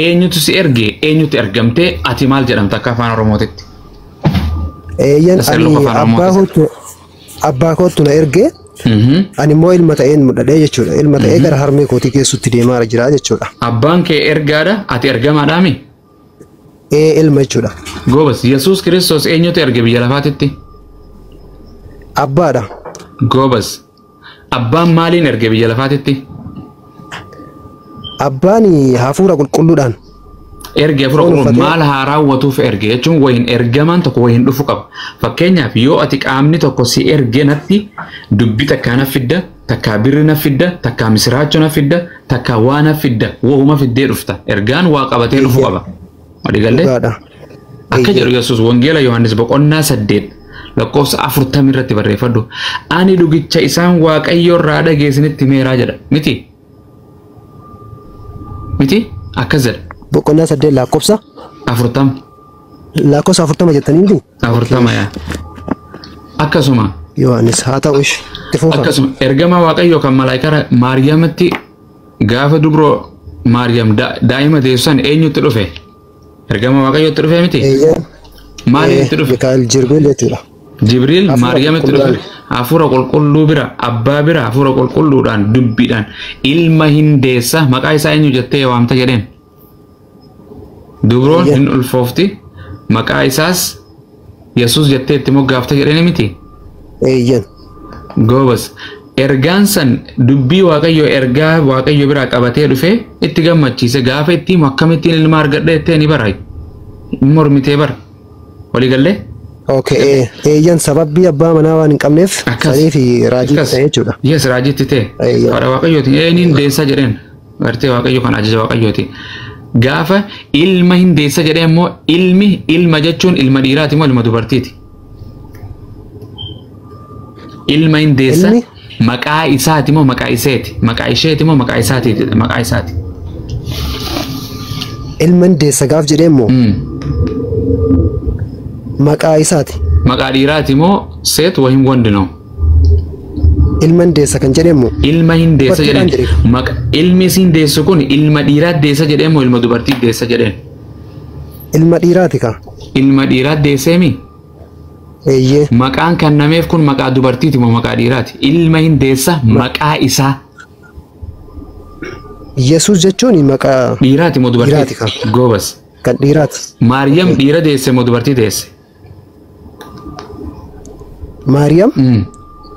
Eenyutu si erge? Eenyutu ergamtee? Ati maal jedhamta akka afaan Oromootitti? Eeyyan, Isa ani luka afaan abbaa Oromootitti. kootu, abbaa kootu na ergee, ani immoo ilma ta'een mul'adhee jechuudha. Ilma ta'ee gara harmee kootii keessutti deemaa jira jechuudha. Abbaan kee ergaadha, ati ergamaadhaami? Ee, ilma jechuudha. Goobas, Yesuus Kiristoos eenyutu erge biyya lafaatitti? Abbaadha. Goobas. Abbaan maaliin erge biyya lafaatitti? Abbaan hafuura qulqulluudhaan. Erge hafuura Foon qulqulluu uffatee. Maal haa raawwatuuf erge jechuun wayin ergamaan tokko wayin dhufu qaba. Fakkeenyaaf, yoo ati qaamni tokko si erge natti dubbii takkaa na fidda, takkaa birri na fidda, takkaa misiraachoo na fidda, takkaa waa na fidda, wahuma fiddee dhufta. Ergaan waa qabatee dhufu qaba. Walii gallee? Dhugaadha. Akka jedhu Yesuus Wangeela Yohaannis boqonnaa 8 lakkoofsa 40 irratti barreeffadhu. "Ani dhugicha isaan Waaqayyo irraa dhageessinitti himeeraa" jedha. Miti? Miti? Akkas jedha. Boqonnaa 8 lakkoofsa 40. Lakkoofsa 40 jettanii miti? 40, yaa. Akkasuma. Yohaannis haa ta'u, ishi itti fufa. Akkasuma, ergama Waaqayyoo kan malaayikaa Maariyaamitti gaafa dubroo Maariyaam daa'ima deessu san eenyutti dhufe? Ergama Waaqayyootti dhufe miti? Eeyyan. Maaliin itti dhufe? Mikaa'el, Jibriil jechuudha. Jibriil Hafuura Maariyaamitti dhufe. qulqulluudhaan. Hafuura qulqulluu bira, abbaa bira, hafuura qulqulluudhaan, dubbiidhaan "Ilma hin deessa, maqaa isaa eenyu jettee waamta?" jedheen. "Dubroon hin ulfoofti, maqaa isaas Yesuus jettee itti moggaafta" jedheen miti? Eeyyan. Goobas. Ergaan san dubbii Waaqayyoo, ergaa Waaqayyo biraa qabatee dhufee itti gammachiise. Gaafa itti himu "Akkamittiin ilma argadhe?" jettee ni bara. Mormitee bara. Walii gallee? Okay. Eeyyan, sababbii abbaa manaa waan hin qabneef Akkas. sanii fi raajii Akkas. ta'e jechuudha. Yes, raajiitti ta'e. Eeyyan. Haadha Waaqayyooti. Eenyuun deessaa jedheen. Gartee Waaqayyo kan ajaja Waaqayyooti. Gaafa "Ilma hin deessa" jedhee immoo, ilmi, ilma jechuun ilma dhiiraati moo ilma dubartiiti? Ilma hin deessa Ilmi? Maqaa isaati moo maqaa iseeti? Maqaa isheeti moo maqaa isaatiiti? Maqaa isaati. Ilma hin deessa gaaf jedhee immoo maqaa isaati. Maqaa dhiiraati moo seet wahim wandi ነው? Ilma hin deessa kan jedhee immoo Ilma hin deessa dubartiidhaan jedheen. jedhe. Maqa ilmi isiin deessu kun ilma dhiiraa deessa jedhee moo ilma dubartii deessa jedheen? Ilma dhiiraati ka. Ilma dhiiraa deesseemi? Eeyyee. Maqaan kennameef kun maqaa dubartiiti moo maqaa dhiiraati? Ilma hin deessa, maqaa isaa. Yesuus jechuun maqaa Dhiiraati moo dubartiiti? Dhiiraati ka. Goobas. Kan dhiiraati. Maariyam dhiira deesse moo dubartii deesse? Maariyam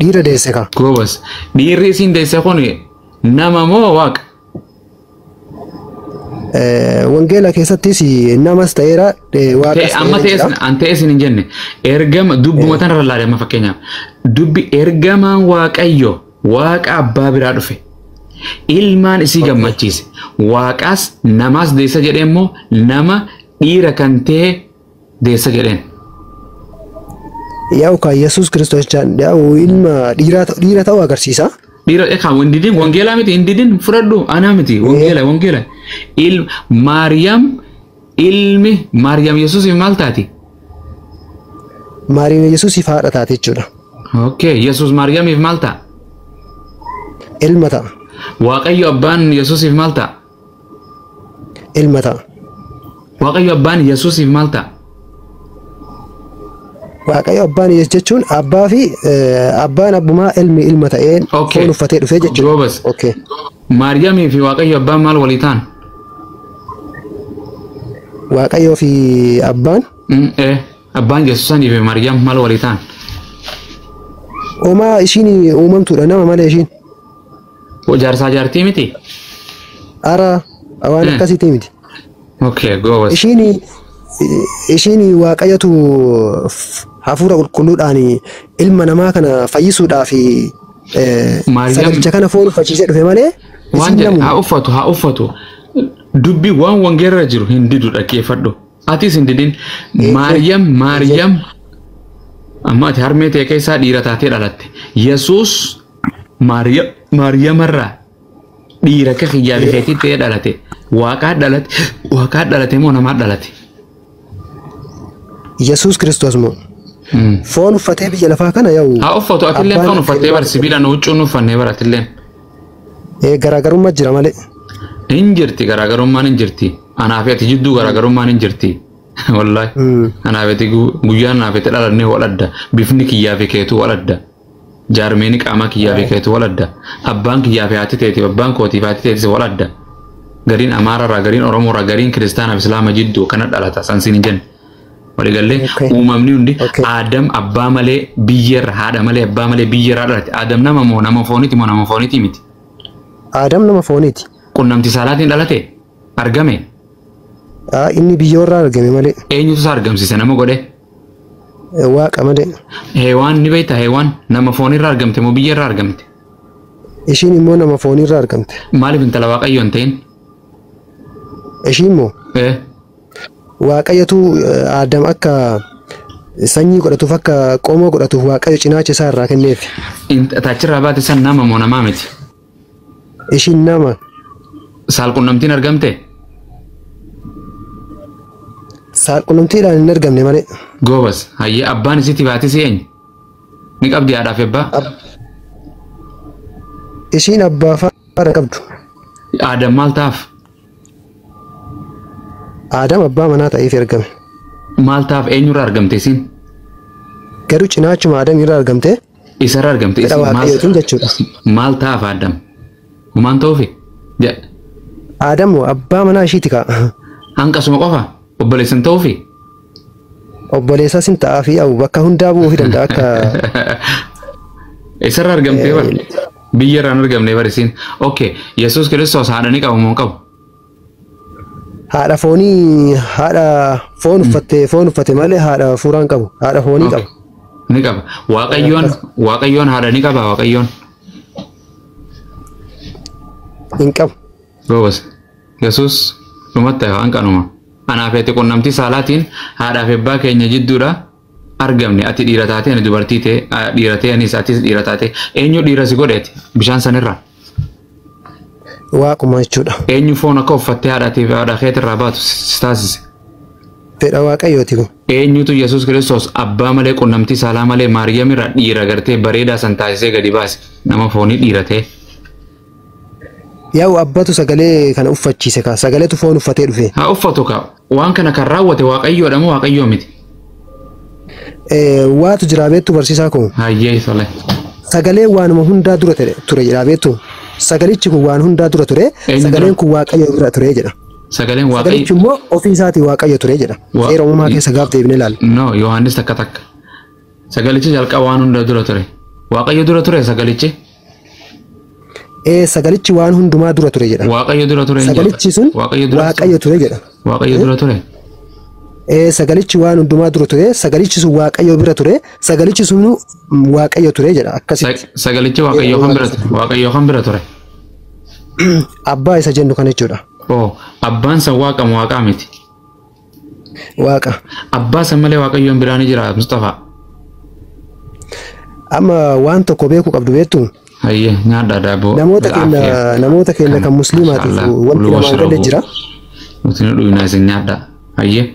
dhiira deesse ka. Goobas. Dhiirri isiin deesse kun nama moo waaqa? Wangeela keessattis namas ta'eera, waaqas Ta'e amma ta'eera ta'e jedha. an ta'e isin hin jenne, ergama dubbuma tanarra laale. Amma fakkeenyaaf, dubbi ergamaan Waaqayyo Waaqa abbaa biraa dhufe ilmaan isii gammachiise, waaqaas namaas deessa jedhee immoo nama dhiira kan ta'e deessa jedheen. Yaa'u kan Yesuus Kiristoos jechaan yaa'u ilma dhiiraa dhiira ta'uu agarsiisa. Dhiira kan hin didin, wangeelaa miti, hin didin, fudhadhu, anaa miti, wangeela, wangeela. Maariyaam, ilmi Maariyaam Yesuusiif maal taati? Maariyaam Yesuusiif haadha taate jechuudha. Okay, Yesuus Maariyaamiif maal ta'a? Ilma ta'a. Waaqayyo abbaan Yesuusiif maal ta'a? Ilma ta'a. Waaqayyo abbaan Yesuusiif maal ta'a? Waaqayyo abbaan Yesuus jechuun abbaa fi abbaan abbumaa, ilmi ilma ta'ee foon uffatee dhufee jechuudha. Goobas. Okay. Maariyaamii fi Waaqayyo abbaan maal walii ta'an? Waaqayyoo fi abbaan Abbaan Yesuusanii fi Maariyaam maal walii ta'an? Uumaa ishiin uumamtuudha, nama malee ishiin. Jaarsaa jaartii miti? Ara waan akkasiitii miti. Okay, goobas. Ishiin Waaqayyotu hafuura qulqulluudhaan ilma namaa kana fayyisuudhaaf sagalicha kana foon uffachiisee dhufe malee Waan isiin jedhe namuma. Haa uffatu, haa uffatu. Dubbi waan wangeerra jiru hin didu, dhaggeeffadhu. Atis hin didin. Maariyaam, Maariyaam, amma ati harmee ta'e keessaa dhiira taatee dhalatte. Yesuus Maariyamarraa dhiira akka kiyyaa fi keetii ta'ee dhalate. Waaqaa dhalate, waaqaa dhalate moo namaa dhalate? Yesuus Kiristoos moo foon uffatee biyya lafaa kana yaa'u. Haa uffatu, atilleen Abbaan foon uffattee ilma bar, sibiilaan huccuun uffannee bar atilleen. Garaagarummaa jira malee. Hin jirti, garaagarummaan hin jirti. Anaa fi ati jidduu garaagarummaan hin jirti. Wallaahi. Anaa fi ati guyyaan anaa fi ati dhalannee wal adda. Bifni kiyyaa fi keetuu wal adda. Jaarmeeni qaamaa kiyyaa fi keetuu wal adda. Abbaan kiyyaa fi haati teetiif abbaan kootii fi haati teetis wal adda. Gariin Amaararraa, gariin Oromoorraa, gariin Kiristaanaa fi Islaama jidduu kana dhalata. Sansiin hin jenne. Waliigallee uumamni hundi Aadam abbaa malee biyyeerra, haadha malee abbaa malee biyyeerraa dhalate. Aadam nama moo nama fooniiti moo nama fooniiti miti? Aadam nama fooniiti. Qunnamtii saalaatiin dhalate? Argame? Inni biyyoorraa argame malee. Eenyutu isa argamsiise nama godhe? Waaqa malee. Heewaan ni beektaa? Heewaan nama foonirraa argamte moo biyyeerraa argamte? Ishiin immoo nama foonirraa argamte. Maaliif intala Waaqayyoo hin ta'in? Ishiin immoo Waaqayyotu Aadam akka sanyii godhatuuf akka qomoo godhatuuf Waaqayyo cinaacha isaa irraa kenneef. Taachirraa baate san nama moo namaa miti? Ishiin nama. Saalqunnamtiin argamte? Saalqunnamtiidhaan hin argamne malee. Goobas, hayyee abbaan isitti baate si eenyu? Ni qabdi haadhaaf abbaa? Ishiin abbaa faara qabdu. Aadam maal ta'aaf? Aadam abbaa manaa ta'eef argame. Maal ta'aaf eenyurraa argamte isiin? Garuu cinaachuma Aadam irraa argamte. Isarraa argamte isiin maal ta'aaf Aadam? Humaan ta'uufi? Aadam abbaa manaa ishiiti ka'a. Hanqasuma qofa? Obboleessan ta'uufi? Obboleessas hin ta'aafi bakka hundaa bu'uufi danda'a akka. Isarraa argamtee bar? Biyya irraan argamne bar isiin. Okay, Yesuus Kiristoos haadha ni qaba moo hin qabu? Haadha foonii, haadha foon uffate malee haadha fuuraan qabu. Haadha foonii qaba. Ni qaba. Waaqayyoon haadha ni qaba Waaqayyoon. Hin qabu. Goobas. Yesuus dhumatti hanqanuma. Anaa fi ati qunnamtii saalaatiin haadhaa fi abbaa keenya jidduudha argamne. Ati dhiira taate ani dubartii ta'e, dhiira ta'e anis atis dhiira taate. Eenyu dhiira si godheeti bishaan sanirraa? Waaquma jechuudha. Eenyu foon akka uffattee haadhaatiif haadha keetirraa baatu si taasise? Fedha Waaqayyooti kun. Eenyutu Yesuus Kiristoos abbaa malee qunnamtii saalaa malee Maariyaam irraa dhiira gartee bareedaa san taasisee gadi baase nama foonii dhiira ta'e? Yaa'u abbatu sagalee kana uffachiise kaa sagaleetu foon uffatee dhufe. Haa uffatu kaa waan kana kan raawwate Waaqayyoodha moo Waaqayyoo miti? Waatu jira beektu barsiisaa koo. Hayyee tole. Sagalee waanuma hundaa dura ture jedha beektu. Sagalichi kun waan hundaa dura ture. Sagaleen kun Waaqayyo bira ture jedha. Sagaleen Waaqayyo. Sagalichi immoo ofii isaatii Waaqayyo ture jedha. Seera uumamaa keessa gaaf deebinee ilaalla. No, Yohaannis takka takka. Sagalichi jalqaba waan hundaa dura ture. Waaqayyo dura ture sagalichi. Sagalichi waan hundumaa dura ture jedha. Waaqayyo dura ture. Sagalichi sun Waaqayyo ture jedha. Waaqayyo dura ture. Sagalichi waan hundumaa dura ture. Sagalichi sun Waaqayyo bira ture. Sagalichi sun Waaqayyo ture jedha. Akkasitti. Sagalichi Waaqayyo kan bira ture. Waaqayyo kan bira ture. Abbaa isa jennu kana jechuudha. Oh, abbaan san Waaqa moo Waaqaa miti? Waaqa. Abbaa san malee Waaqayyoon biraa ni jira Mustafaa. Amma waan tokko beekuu qabdu beektu. Hayyee nyaadhaa daabboo. Namoota keenya kan musliimaatiif wanti namaan galle jira. Nuti nu dhuyinaa isin nyaadhaa. Hayyee.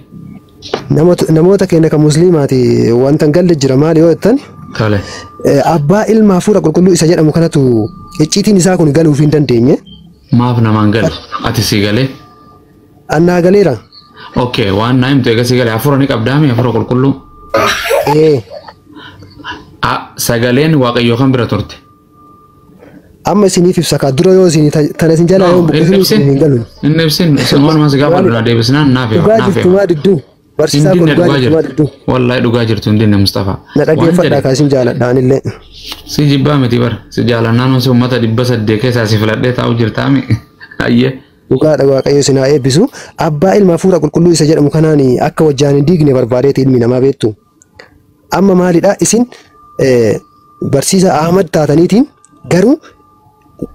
Namoota keenya kan musliimaati wanta hin galle jira maali yoo jettan. Tole. Abbaa ilma hafuura qulqulluu isa jedhamu kanatu icciitiin isaa kun galuuf hin dandeenye. Maaf namaan galu? Ati si galee? Annaa galeera. Okay, waan naa himtu egaa si galee hafuura ni qabdaami hafuura qulqulluu? Sagaleen Waaqayyoo kan bira turte. Amma isiniif ibsa kaa dura yoo isin tana isin jalaa yoo buqqisuu hin galu. Inni ibsin isin waanuma si gaafa dura deebisnaan naaf hima. Dhugaa jirtu maa didduu? Barsiisaa kun dhugaa jirtu maa didduu? Wallaahi dhugaa jirtu hin dinne Mustafaa. Na dhaggeeffadhaa kaa isin jaaladhaan illee. Si jibbaa miti bara. Si jaalannaan osoo uummata 800 keessaa si filadhee taa'u jirtaami. Hayyee. Dhugaadha Waaqayyo isin haa eebbisu. Abbaa ilma hafuura qulqulluu isa jedhamu kanaan akka wajjaan hin diigne barbaadeeti ilmi namaa beektu. Amma maalidha isin barsiisaa Ahmad taataniitiin garuu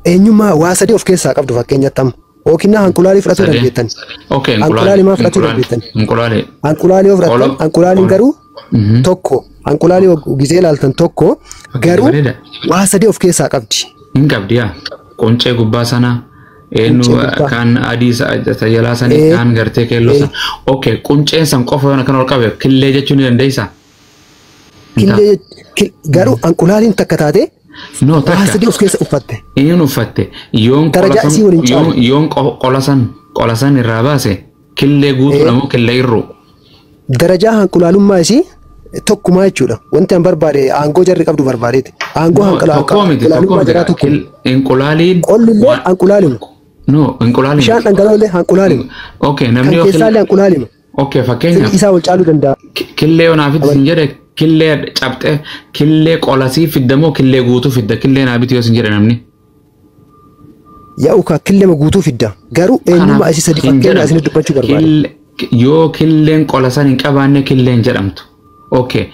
eenyummaa waa sadii of keessaa qabdu fakkeenyatti amma. Yookiin hanqulaalii fudhatuu dandeettan. Hanqulaalii maa fudhatuu dandeettan? Hanqulaalii yoo fudhattan hanqulaaliin garuu tokko hanqulaalii gizee ilaaltan tokko garuu waa sadii of keessaa qabdi. Hin qabdi yaa. Quncee gubbaa sanaa eenyu kan adii jalaa sanii kan gartee keelloo sana. Okay, qunceen san qofa yoo kan ol qabe killee jechuu ni dandeessaa? Killee garuu hanqulaaliin takka taate No, takka. Waa sadii of keessa uffatte. Eenyuun uffatte? Yoon qola san irraa baase Killee guutuudha moo killee irruu? Darajaa hanqulaalummaa isii tokkumaa jechuudha. Wanti an barbaade aangoo jarri qabdu barbaadeeti. Aangoo Tokkoo miti, tokkoo hanqulaalummaa miti. jaraa tokko. Inqulaaliin. Qolli illee hanqulaalima. No, inqulaalii Bishaan miti. dhangala'oo illee hanqulaalima. Okay, namni Kan yoo keessaa illee hanqulaalima. Okay, Firii fakkeenyaaf isaa wal caaluu danda'a. Killee yoo naaf sin jedhe, killee cabxee, killee qolasii fidda moo killee guutuu fidda? Killee naa biti yoo sin jedhe namni. Yaa'u kaa killeema guutuu fidda. Garuu eenyummaa isii sadi Hin fakkeenya jedhamu. isinit dubbachuu barbaade. Yoo killeen qola san hin qabaanne killeen jedhamtu. Okay.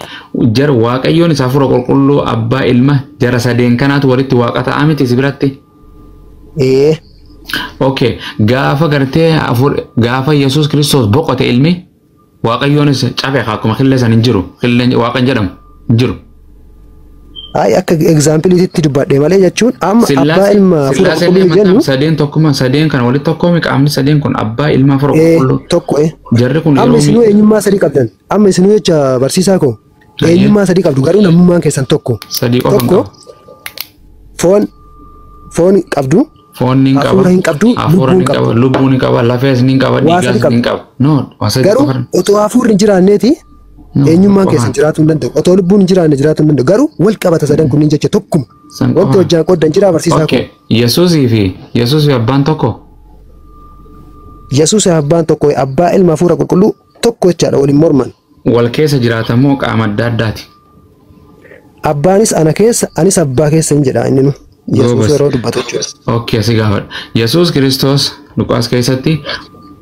Jara Waaqayyoon isaa Hafuura Qulqulluu, abbaa, ilma, jara sadeen kanaatu walitti waaqa ta'a miti si biratti? Ee. Okay. Gaafa gartee gaafa Yesuus Kiristoos boqote, ilmi Waaqayyoonis cabe akkuma killee san hin jiru. Killeen waaqa hin jedhamu hin jiru. Ay, akka exampleiitti dubbadhe malee, jechuun amma abbaa, ilma, hafuura Sillaaseen qulqulluu jennu sadeen tokkuma, sadeen kana walitti tokkoomi qaamni sadeen kun, abbaa, ilma, hafuura qulqulluu. Tokko. Jarri kun Amma yeroo isinuu eenyummaa sadii qabdan. Amma isinuu jecha barsiisaa koo eenyummaa sadii qabdu, garuu namummaan keessan tokko. Sadii qofa hin Tokko qabu. Foon qabdu. Foon ni qaba. Hafuura hin qabdu, Hafuura ni lubbuun qaba. Lubbuu ni qaba. Lafees ni qaba. Waa Dhiigaas sadii ni qaba. No, waa sadii Garuu qofa. otoo hafuurri hin jiraanneeti No, eenyummaan qofa. keessan jiraatuu hin danda'u. Otoo lubbuun hin jiraanne jiraatuu hin danda'u. Garuu wal qabata sadan kunniin jecha tokkuma. San Wanti qofa. hojjaan qoddan jira, barsiisaa koo. Okay. Yesuusii fi abbaan tokko. Yesuus abbaan tokko, abbaa, ilma, hafuura qulqulluu tokko jechaadha, waliin morman. Wal keessa jiraatamoo qaama adda addaati? Abbaanis ana keessa, anis abbaa keessa hin jedha inni nu. Yesuus Goobas. yeroo dubbatu jechuudha. Okay, si gaafadha. Yesuus Kiristoos Luqaas keessatti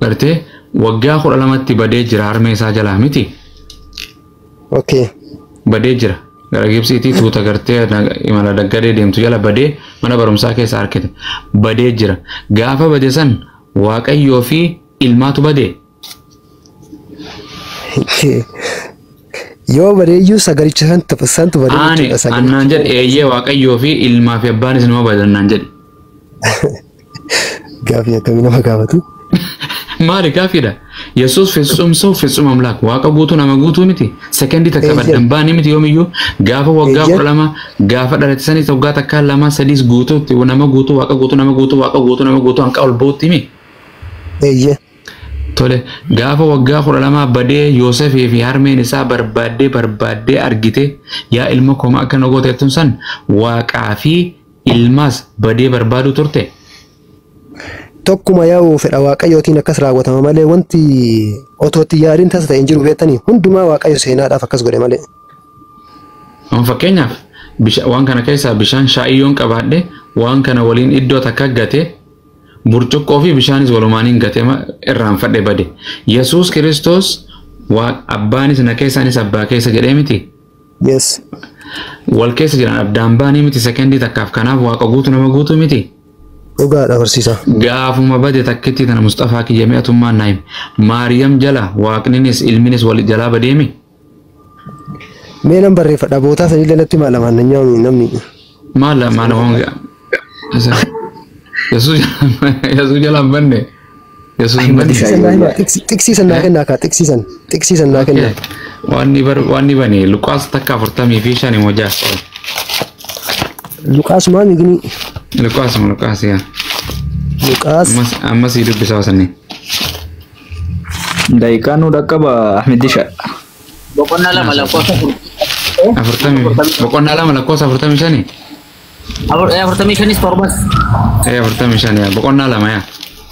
gartee waggaa 12tti badee jira harmee isaa jalaa miti? Okay. Badee jira. Gara Gibsiitii tuuta gartee imala daggadee deemtu jala badee mana barumsaa keessa argite. Badee jira. Gaafa bade san Waaqayyoo fi ilmaatu badee. Yoo badeeyyuu sagalicha santu badee Ani jechuudha. Sagalicha. annaan jedhe, eeyyee, Waaqayyoo fi ilmaa fi abbaanis nama badan naan jedhe. Gaafii akkamii nama gaafatu? Maali gaafiidha? Yesuus ፍጹም ሰው ፍጹም አምላክ, waaqa guutuu, nama guutuu miti. Sekendii takka baddan baanii miti yoomiyyuu. Gaafa waggaa 12 gaafa dhalate sanis, waggaa takkaa, lama, sadiis guutuutti nama guutuu, waaqa guutuu, nama guutuu, waaqa guutuu, nama guutuu hanqa ol bootti mi? Eeyyee. Tole, gaafa waggaa 12 badee Yoosefii fi harmeen isaa barbaaddee barbaaddee argite, yaa ilma koo akka na gooteetun san waaqaa fi ilmaas badee barbaaduu turte. Tokkuma yaa'u fedha Waaqayyootiin akkas raawwatama malee wanti otoo itti yaadiin tasa ta'e hin jiru, beektanii, hundumaa Waaqayyo seenaadhaaf akkas godhe malee. Amma fakkeenyaaf waan kana keessaa bishaan shaayii qabaadhe, waan kana waliin iddoo takka gate, burcuqqoo fi bishaanis walumaaniin gate irraanfadhe bade. Yesuus Kiristoos abbaanis na keessa anis abbaa keessa jedhee miti. Yes. Wal keessa jiran, addaan baanii miti sekendii takkaaf, kanaaf waaqa guutuu, nama guutuu miti. Dhugaadha, barsiisaa. Gaafuma bade takkitti tana Mustafaa kiyya mi'atummaan naa hime. Maariyam jala waaqninis ilminis wal jalaa badeemi. Mee nan barreeffadha, bootaa sanillee natti maalamaan nyaami namni. Maal maal waan Yesuus jala hin banne. Yesuus hin banne. Tiksii san naa himaa, tiksii san naa kennaa kaa, tiksii san naa kennaa. Waan ni bane Luqaas takka 45 moo ja'a. Luqaas maami gini? Luqaas, Luqaas yaa. Luqaas. Ammas ammas dubbisaa sanii. Daqiiqaa nu dhaqqaba, Ahmed Disha. Boqonnaa 2 lakkoofsa 40, boqonnaa 2 lakkoofsa 45. 45s 7s. Ee, 45 yaa, boqonnaa 2 yaa,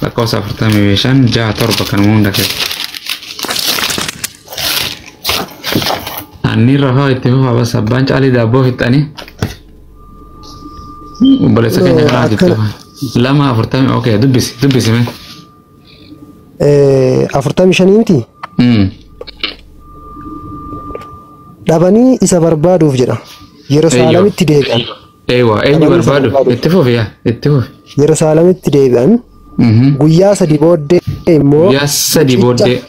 lakkoofsa 45, 6, 7 kan hunda keessa. Anni rafaa itti fufaa, bas abbaan caalii daabboo fixanii. Obboleessa keenya kanaa itti fufaa. 2 40, okay, dubbisi, dubbisi mee. 45 miti? Dhabanii isa barbaaduuf jedha. Yerusaalemitti deebi'an. Eewa, eenyu Dhabanii isa barbaadu? barbaaduuf. Itti fufi yaa, itti fufi. Yerusaalemitti deebi'an. Guyyaa 3 booddee immoo Guyyaa 3 booddee.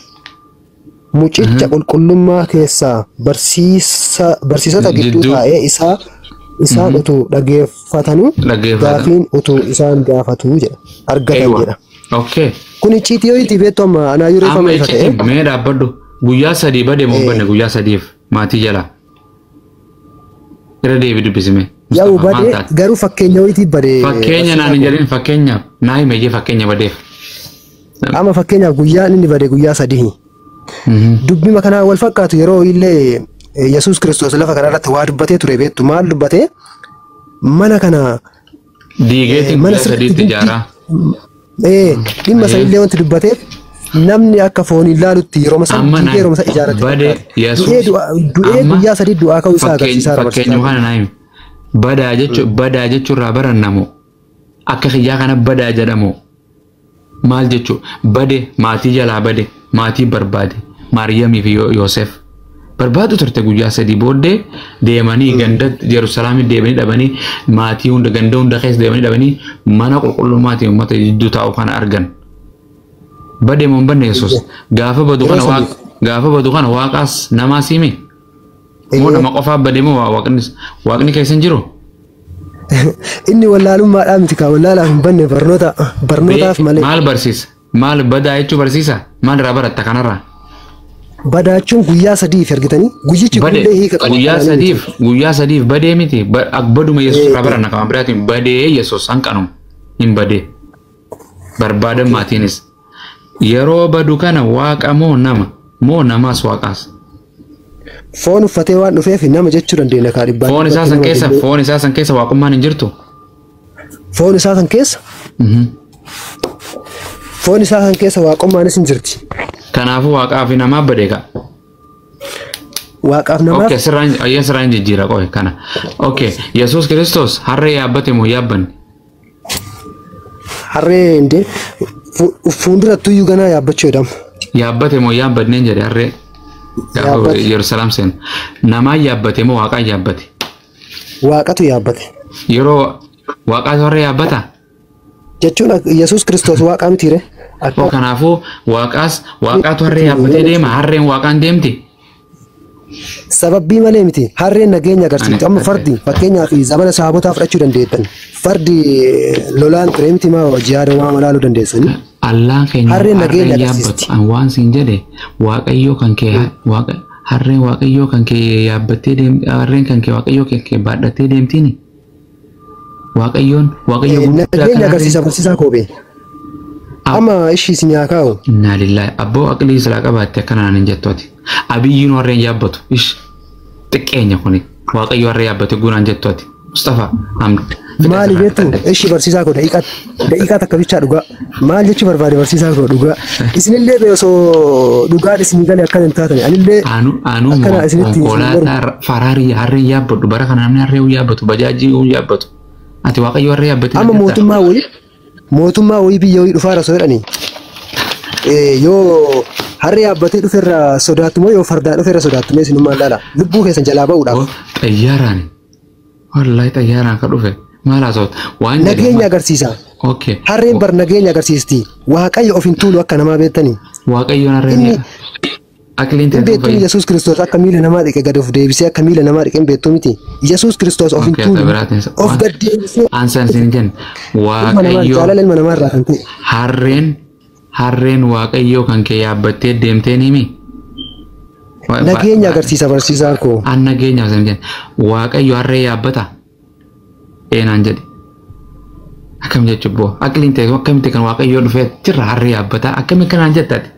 Mucicha qulqullummaa keessaa barsiisota gidduu Jidduu. taa'ee isaa isaan utuu dhageeffatanuu Dhaggeeffatan. gaafiin utuu isaan gaafatuu jedha. Argatan jedha. Okay. Kun icciitii yoo itti beektu amma anaa yeroo Amma ifama ifa ta'e. icciitii mee dhaabbadhu. Guyyaa 3 badee moo hin badne guyyaa 3f maatii jalaa? Irra deebi dubbisime. Yaa'u Mustafaa, maal badee taate? Garuu fakkeenya wayiitii badee. Fakkeenya naan hin jedhin, fakkeenyaaf naa hime jee fakkeenya badeef. Amma fakkeenyaaf guyyaan inni bade guyyaa 3. Dubbima kanaa wal fakkaatu yeroo illee Yesuus Kiristoos lafa kanarratti waa dubbatee ture beektu maal dubbatee mana kana diigeetiin mana guyyaa sirriitti 3tti ijaaraa. Dhimma sanillee wanti dubbateef namni akka fooniin laalutti yeroo san Amma diigee yeroo san ijaarate bade fakkaata. Yesuus Du'ee amma guyyaa 3 du'aa ka'uu isaa agarsiisaa fakkeenyu barsiisaa. kana naa himi. Badaa jechuun badaa jechuurraa barannamu akka kiyyaa kana badaa jedhamu maal jechuu bade maatii jalaa bade maatii barbaade Maariyaamii fi Yoosef barbaadu turte guyyaa 3 booddee deemanii ganda Yerusaalemitti deemanii dhabanii maatii hunda ganda hunda keessa deemanii dhabanii mana qulqullummaatiin uummata jidduu taa'u kana argan. Bade moo hin banne Yesuus gaafa badu kana Yeroo waaqa gaafa badu kana waaqaas namaas himi moo nama qofaa bade moo waaqni keessa hin jiru? Inni wallaalummaadhaa miti kaa wallaalaaf hin banne barnootaaf malee. Maal barsiisa? Maal badaa jechuu barsiisa? Maal irraa baratta kanarraa? Badaachuun guyyaa 3 argitanii guyyichi Bade kunillee hiika qaba. guyyaa 3f guyyaa 3f badee miti baduma Yesuus irraa baranna kan biraatiin badee Yesuus hanqanuma hin badee barbaadan maatiinis yeroo badu kana waaqa moo nama moo namaas waaqaas? Foon uffatee waan dhufeef nama jechuu dandeenya kaa dhibbaan. Foon isaa san keessa foon isaa san keessa waaqummaan hin jirtu? Foon isaa san keessa foon isaa san keessa waaqummaanis hin jirti. Kanaafuu waaqaa fi namaa bade ka. Waaqaaf namaaf Okay, sirraan ayya sirraan jijjiira qoy kana. Okay, Yesuus Kiristoos harree yaabbate moo yaabbanne? Harree hindee fuulduratti iyyuu ganaa yaabbachuu jedhama. Yaabbate moo yaabbanneen jedhe harree. Gaafa Yaabbate. Yerusaalem seenu. Namaan yaabbate moo waaqaan yaabbate? Waaqatu yaabbate. Yeroo waaqaatu harree yaabbata? Jechuun Yesuus Kiristoos waaqa mitiire. Oo kanaafuu waaqaas waaqaatu harree yaabbatee deema harreen waaqaan deemti. Sababbii malee miti harreen nageenya agarsiifti. Amma fardi fakkeenyaaf zamana saabotaa fudhachuu dandeettan. Fardi lolaan ture miti maa jihaada waa malaaluu dandeessanii. Allaan keenya Harreen nageenya harreen agarsiisti. yaabbatu. An waan siin jedhe waaqayyoo kan kee waaqa harreen waaqayyoo kan kee yaabbattee deem harreen kan kee waaqayyoo kan kee baadhattee deemtiini. Waaqayyoon waaqayyo guddaa kan Nageenya harreen agarsiisa barsiisaa koobee. Amma ishii si nyaakaa'u. Innaa lillahi abboo aqlii silaa qabaatte akkanaan hin jettu ati. Abiyyiin harreen yaabbatu ish xiqqeenya kuni waaqayyo harree yaabbate guunaan jettu ati. Mustafa Hamd. Maali beektu ishii barsiisaa koo daqiiqaa takka bichaa dhugaa. Maal jechuu barbaade barsiisaa koo dhugaa. Isinillee bee osoo dhugaan isinii galee akkana hin taatani. Anillee Anu anu akkana isinitti isin mormu. konkolaataa faraarii harreen yaabbatu bara kana namni harree yaabbatu bajaajii yaabbatu. Ati waaqayyo harree yaabbatee Amma mootummaa wayii biyya wayii dhufaara osoo jedhanii yoo harree yaabbatee dhuferra sodaattu moo yoo fardaan dhuferra sodaattu mee isinummaan laala lubbuu keessan jalaa ba'uudhaaf. Xayyaaraan wallahi xayyaaraan ka dhufe maal haasawata waan jedhe Nageenya agarsiisa. Okay. Harreen bar nageenya agarsiisti. Waaqayyo of hin tuulu akka namaa beektanii. Waaqayyoon harreen Inni aqliin hin ta'e beektuun Yesuus Kiristoos akka miila namaa dhiqe gad of deebisee akka miila namaa dhiqe hin beektuu miti. Yesuus Kiristoos of hin Okay, tuulu. biraatiin Of gad deebisee Ansaan siin jenna ilma namaa waaqayyo jaalala ilma namaa irraa kan ta'e. harreen waaqayyoo kan kee yaabbattee deemtee ni himi. Nageenya agarsiisa barsiisaan koo. An nageenya siin jenna waaqayyo harree yaabbata eenaan jedhe. Akkam jechuun boo aqliin ta'e akkamitti kan waaqayyoo dhufee jirra harree yaabbataa akkami kanaan jettati.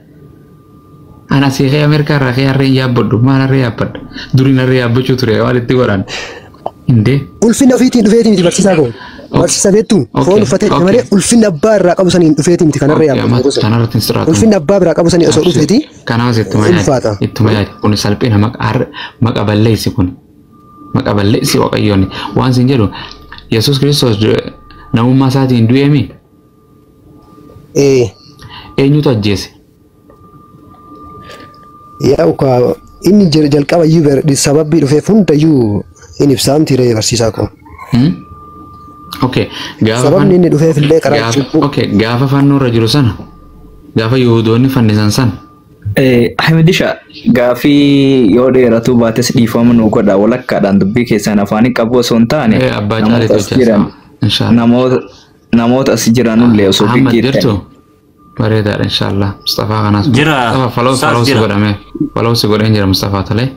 Ana asii kee Ameerikaa irraa kee harreen yaabbadhu maal harree yaabbadha duriin harree yaabbachuu ture waan itti godhan. Indee Ulfinna ofiitiin dhufeeti miti barsiisaa koo. Barsiisa beektu foon uffatee dhufe malee ulfinna abbaa irraa qabu saniin dhufeeti miti kanarra yaabbatu. Kanarratti hin sirraatu. Ulfinna abbaa biraa qabu sanii osoo dhufeeti Kanaas ittuma yaadi. ulfaata. Ittuma yaadi. Kun salphina maqa balleessi kun. Maqa balleessi waaqayyoon. Waan siin jedhu Yesuus Kiristoos namummaa isaatiin du'eemi Ee eenyutu ajjeese? Yaa'u kaa inni jalqaba iyyuu sababbii dhufeef hundayyuu hin ibsaamti ree barsiisaa koo. Okay. Gaafa Sababni inni dhufeef illee karaa cubbuu. Okay. Gaafa fannoo irra jiru sana gaafa Yihuudoonni fannisan sana Ahmedisha gaafii yoo dheeratu baates dhiifama nuu godha walakkaadhaan dubbii keessan afaanii qabu osoo hin taane abbaa namoota caaleetu as jiran Inshallah. namoota as jiranullee osoo Ahmad gaggeessan. jirtu bareedaadha inshallah. Mustafaa kanaas. Jira. Mustafa follow Saas follow si jira. godhame. Follow si godheen jira Mustafaa tolee.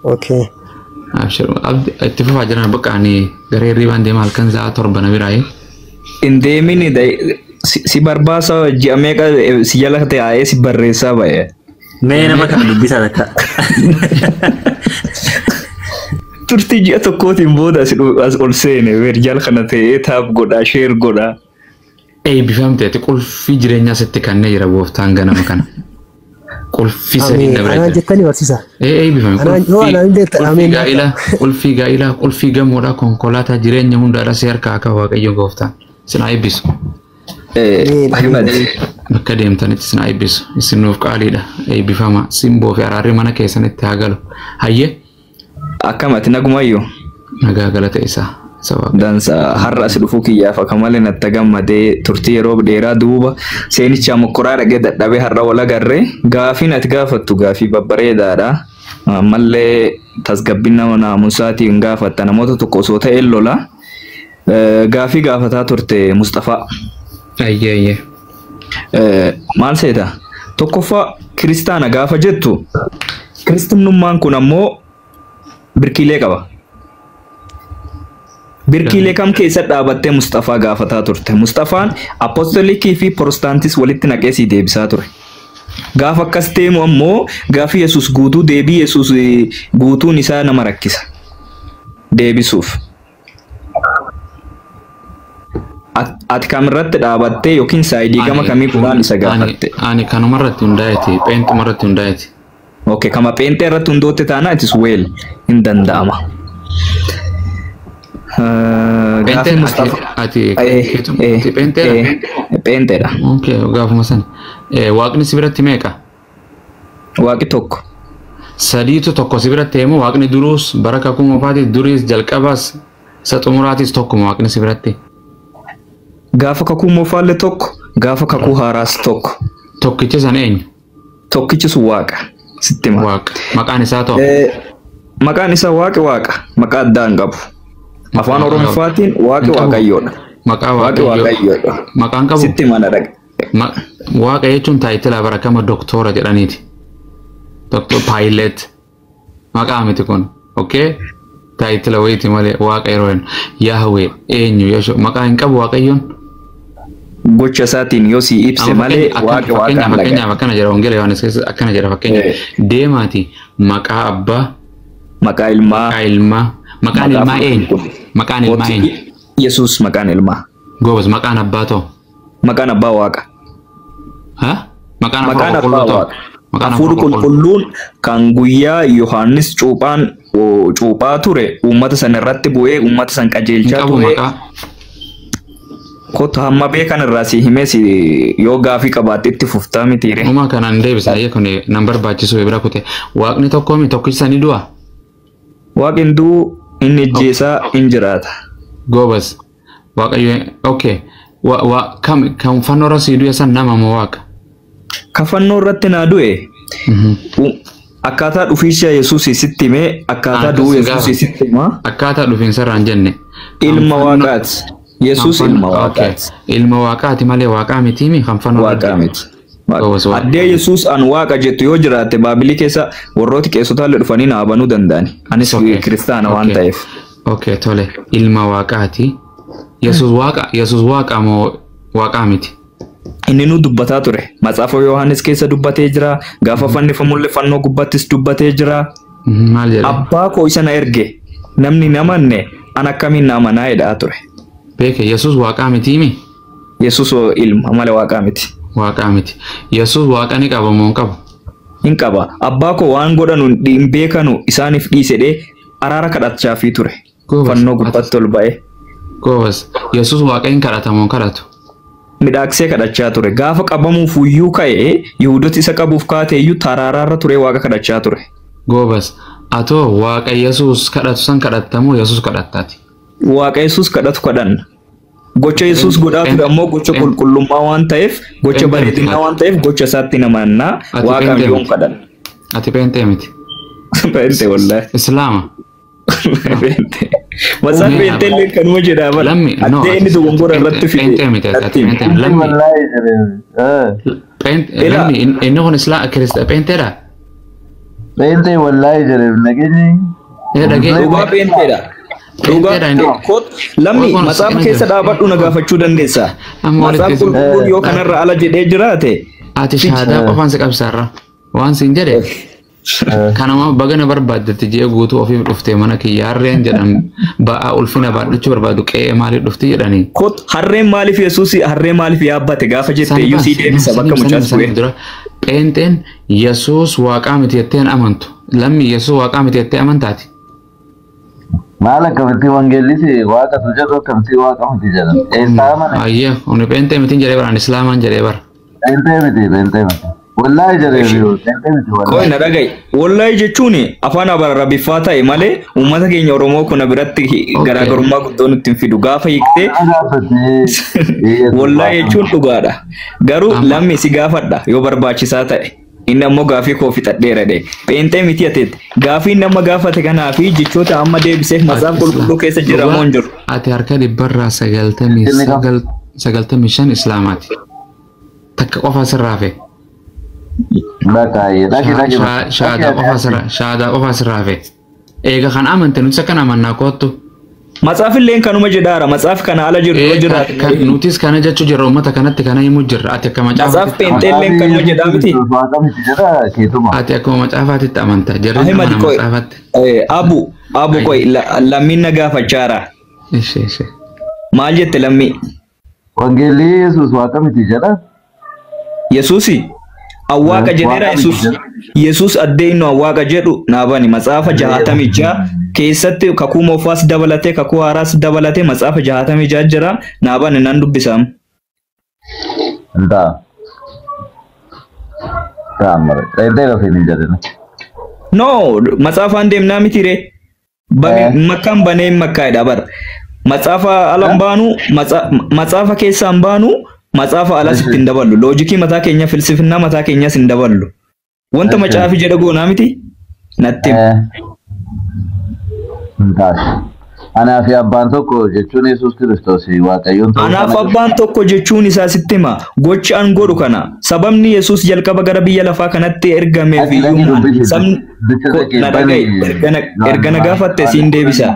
Okay. Abshir abdi itti fufaa jiran bakka ani garee hirribaan deema halkan sa'a 7 na biraayi. Hin deemini Si barbaasa ji'a meeqa si jala taa'ee si barreessaa ba'e. Mee nama kana dubbisaa takka. Turtii ji'a tokkootiin booda as ol seene jala kana ta'ee taap godhaa sheer godhaa. Eebbifamteeti qulfii jireenyaa sitti kennee jira gooftaan ganama kana. Qulfii sadii dabaree Anaan jira. jettanii barsiisa. Eebbifame. Anaan yoo anaan hin beektan Qulfii ameen. gaa'ilaa, qulfii gaa'ilaa, qulfii gamoodhaa, konkolaataa jireenya hundaadhaa si harkaa akka Waaqayyo gooftaan. Sin haa eebbisu. Ameen. Ahmed. Bakka deemtanitti sin haa eebbisu. Isin nuuf qaaliidha. Eebbifama. Simboo fi araarri mana keessanitti haa galu. Hayyee Akkam ati nagumayyuu. nagaa galata isaa. Isa Waaqayyo. Dansa har'a as dhufuu kiyyaaf akka malee natti gammadee turtii yeroo dheeraa duuba seenichaa mokkoraa dhaqee dadhabee har'a wal agarree gaafiin ati gaafattu gaafii babbareedaadha. Ammallee tasgabbina naamusaatiin gaafatta namoota tokko osoo ta'e lola. Gaafii gaafataa turte Mustafaa. Ayyee ayyee. Maal seeta? Tokkoffaa kiristaana gaafa jettu kiristinnummaan kun ammoo birkiilee qaba. Birkiilee kam keessa dhaabattee Mustafaa gaafataa turte? Mustafaan appostolikii fi prostaantis walitti naqee sii deebisaa ture. Gaafa akkas deemu ammoo gaafi Yesuus guutuu deebii Yesuus guutuun isaa nama rakkisa. Deebisuuf. Ati kamirratti dhaabattee yookiin saayidii gama kamii kudhaan isa gaafatte? Ani kanumarratti hundaa'eeti. Pheenxumarratti hundaa'eeti. Okay, kama pheenxee irratti hundootte taana it is well hin danda'ama. Gaafi Pheenxeen Mustafaa. ati ati pheenxeedha? Pheenxeedha. Okay, gaafuma sana. Waaqni si biratti meeqa? Waaqi tokko. Sadiitu tokko si biratti himu waaqni duruus bara kakuu moofaatiis duriis jalqabaas isa xumuraatis tokkuma waaqni si biratti. Gaafa kakuu moofaallee tokko, gaafa kakuu haaraas tokko. Tokkichi san eenyu? Tokkichi sun waaqa. Sitti hima. Waaqa. Maqaan isaa ta'u. Maqaan isaa waaqi waaqa. Maqaa addaa hin qabu. Afaan Oromoffaatiin waaqi waaqayyoodha. Maqaa Waaqi waaqayyoo. waaqayyoodha. Maqaan qabu. Sitti hima na dhaqe. Waaqa jechuun taayitila barakama doktora jedhaniiti. Doktor paayilet. Maqaa miti kun. Okay? Taayitila wayiiti malee waaqa yeroo jennu. Yahweh eenyu Yeshua maqaa hin qabu waaqayyoon. Gocha isaatiin yoo si ibse malee waaqi waaqaan Fakkeenyaaf dhaga. fakkeenyaaf akkana jedha Wangeela Yohaannis keessa akkana jedha fakkeenyaaf deemaati maqaa abbaa Maqaa ilmaa. maqaa ilmaa maqaan Maqaa ilmaa eenyu qulqulluu. maqaan ilmaa eenyu Yesuus maqaan ilmaa. goobas maqaan abbaa ta'u Maqaan abbaa waaqa. ha maqaan Maqaan hafuura abbaa qulqulluu ta'u waaqa. maqaan Hafuurri hafuura qulqulluu qulqulluun kan guyyaa Yohaannis cuuphaan cuuphaa ture uummata san irratti bu'ee uummata san hin qajeelchaa qabu ture. maqaa Kottu hamma beekan irraa si himee si yoo gaafii qabaatte itti fuftaa mitiire. Uumaa kanaan deebisa ayya kun nan barbaachisu bira kute waaqni tokkoomi tokkichi sanii du'a Waaqni du'u inni ijjeesaa hin jiraata. goobas waaqayyo okay wa wa kam kan fannoo irra sii du'e san nama moo waaqa Kafannoo irratti naa du'e akkaataa dhufiisa Yesuus sitti himee akkaataa du'uu Yesuus sitti himaa. Akkaataa dhufiinsa irraa hin jenne Ilma waaqaati. Yesuus ilma waaqaati. Ilma waaqaati malee waaqaa mitiimi kan fannoo Waaqaa miti. Goobas waaqa. Addee Yesuus an waaqa jettu yoo jiraatte baabilii keessa warrooti qeessotaallee dhufanii naa banuu danda'ani. Anis Okay. kiristaana waan Okay. ta'eef. Okay, tole. Ilma waaqaati. Yesuus waaqa, Yesuus waaqa moo waaqaa miti? Inni nu dubbataa ture. Matsaafa Yohaannis keessa dubbatee jira. Gaafa fannifamullee fannoo gubbattis dubbatee jira. Maal jedhe? Abbaa koo isa na erge. Namni na amanne an akkamiin na amanaa jedhaa ture. Beeke, Yesuus waaqaa mitiimi? Yesuus ilma malee waaqaa miti. Waaqaa miti. Yesuus waaqa ni qaba moo hin qabu? Hin qaba. Abbaa koo waan godhanu hin beekanu isaaniif dhiisedhee araara kadhachaafii ture. Goobas. Fannoo gubbatti ol ba'ee. Goobas. Yesuus waaqa hin kadhata moo hin kadhatu? Midhaaksee kadhachaa ture. Gaafa qabamuuf iyyuu ka'ee Yihudooti isa qabuuf kaate iyyuu taraaraarra ture waaqa kadhachaa ture. Goobas. Atoo waaqa Yesuus kadhatu san kadhatta moo Yesuus kadhattaati? Waaqa Yesuus kadhatu kadhanna. Gocha Yesuus godhaa ture ammoo gocha qulqullummaa waan ta'eef, gocha bareedinaa waan ta'eef gocha isaatti namannaa Ati waaqa pheenxee yoom miti. kadhanna. Ati pheenxee miti. Pheenxee wallaahi. Islaama. Pheenxee. Matsaan pheenxee illee kanuma jedhaa bara. Lammi. No. Addee inni dogongora irratti fide. Pheenxee miti. Ati pheenxee miti. Lammi. Wallahi jedhee. Pheenxee. Ila. Lammi. Inni kun Islaama Kirista pheenxeedha. Pheenxee wallahi jedhee nageenyi. Dhagee. Dhugaa pheenxeedha. Dhugaa lammi matsaafa keessa dhaabadhu na gaafachuu dandeessa. Matsaafa qulqulluun yoo kanarra ala jedhee jiraate. Ati shahaadaa qofaan si qabsaarra. Waan siin jedhe kanama bagana barbaaddetti ji'a guutuu ofiif dhuftee mana kiyya harreen jedhan ba'aa ulfina baadhachuu barbaadu qe'ee maaliif dhufti jedhanii. Kot harreen maaliif Yesuus harree maaliif yaabbate gaafa jette iyyuu sii deebisa bakka mucaas bu'e. Pheenxeen Yesuus waaqaa miti jettee hin amantu. Lammi Yesuus waaqaa miti jettee amantaati. Maal akkamitti wangeellisi waaqatu jedhu akkamitti waaqa miti jedhan. Eessaa amane? Ayyee ani pheenxee mitiin jedhee bara ani islaamaan jedhee bara. Pheenxee miti pheenxee miti. Wallaahi jedhee jiru pheenxee miti Qoy wallaahi. na dhaga'i. Wallaahi jechuun afaan Arabiffaa ta'e malee uummata keenya Oromoo kuna biratti garaagarummaa guddoo nutti hin fidu. Gaafa hiiktee Na gaafattee wallaahi jechuun dhugaadha. Garuu lammi si gaafadha yoo barbaachisaa ta'e. Inni ammoo gaafii koo fixadheera dhe. Pheenxee miti ateet. Gaafii inni amma gaafate kanaa fi jechoota amma deebiseef matsaafa qulqulluu keessa jira moo hin jiru? Ati harka dhibbarraa 95 islaamaati. Takka qofa sirraa hafe. Bakka dhaqi dhaqi. Shahaadaa qofa sirraa hafe. Eega kan amante nuti akkan amannaa koottu. Matsaafilleen kanuma jedhaara. Matsaafi kana ala jiru yoo jiraate. Nutis kana jechuu jirra uummata kanatti kana himuu jirra. Ati akka Matsaaf macaafaatti pheenxeelleen kanuma jedhaa miti. Waaqa miti jedha keetuma. Ati akkuma macaafaatitti amanta. Jarri Ahimad amana qoy. macaafaatti. Abu abu qoy lammiin na gaafachaara. Ishee ishee. Maal jette lammii? Wangeelli Yesuus waaqa miti jedha. Yesuusi awwaaqa jedheera Waaqa miti Yesuus. jedha. Yesuus addee inni awwaaqa jedhu naa bani matsaafa 66 keessatti kakuu moofaas dabalatee kakuu haaraas dabalatee matsaafa 66 jira naa bani nan dubbisaam. Intaa. Taamara. Pheenxee lafeen hin jedhina. No matsaafaan deemnaa miti ree. Makkaan banee makkaadha bara. Matsaafa alan baanu matsaafa keessaan baanu matsaafa alas ittiin daballu. Loojikii mataa keenya filsifinnaa mataa keenyas hin daballu. Wanta macaafi jedha goonaa miti natti himi. Intaas. Anaa fi abbaan tokko jechuun Yesuus Kiristoos Waaqayyoon ta'uu Anaaf kana abbaan tokko jechuun isaa sitti hima. Gochi an godhu kana. Sababni Yesuus jalqaba gara biyya lafaa kanatti ergameef Ati dhaqi iyyuu maal? dubbisi. Sabni Dubbisa dhaqi na dhaga'i. bani. Erga na gaafatte siin deebisa.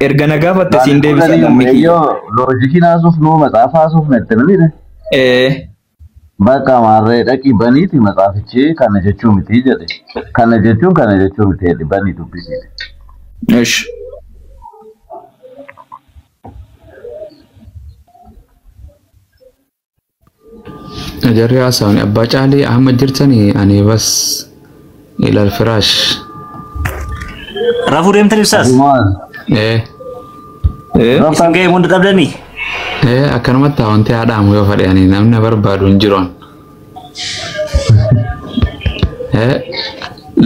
Erga na gaafatte siin deebisa lammii kiyya. Eeyyoo loojikiin haasuuf nuu matsaafa haasuuf natti namni. Bakka maarree dhaqi baniiti matsaafichi kana jechuu miti jedhe. Kana jechuun kana jechuu miti jedhe banii dubbisi. Ish. Jarri haasawani abbaa caalii Ahmad jirtanii ani bas ilal firaash. Rafuu deemtan ibsaas. Maal? Isin ga'ee hunda dhabdanii. Akkanumatti wanti haadhaamu yoo fedhe ani namni barbaadu hin jiru.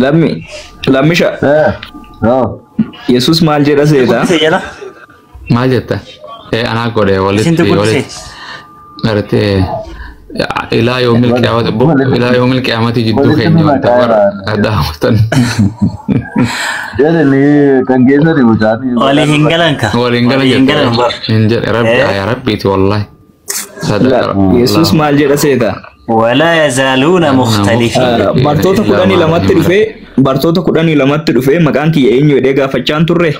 Lammi lammisha Yesuus maal jedha seeta? Guddise jala. Maal jetta? Anaa godhe walitti Isintu guddise. walitti gartee ilaa yoomil qiyaamati ilaa yoomil qiyaamati jidduu keenya wanta bara daawwatan. Jedhe ni kan geessani mucaan. Walii hin galan ka. Waliin galan Walii hin galan bar. hin jedhe rabbi yaa rabbiiti wallahi. Yesuus maal jedha seeta? Walaa yazaaluuna mukhtalifiin. Bartoota 12tti dhufee bartoota 12tti dhufee maqaan kiyya eenyu jedhee gaafachaan turre.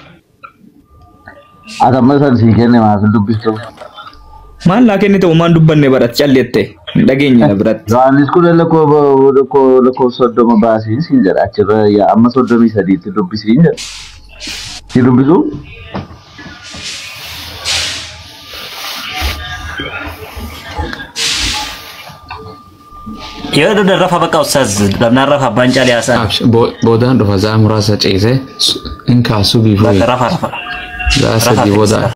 Ati amma san sii kenne maaf hin dubbistu? Maal naa kennite uumaan dubbanne barat callette hin dhageenye na biratti. Yohaannis 10 lakkoofsa 30 baasii siin jedha achirra yaa amma 33tti dubbisiin jedha. Si dubbisuu? Yoo dhabdan rafa bakka ustaaz dhabnaan rafa abbaan caalee haasa'an. Boodaan dhufa za'a muraasa ciisee hin kaasuu biifuu. Bakka rafa rafa. Za'a Rafa sadii booda.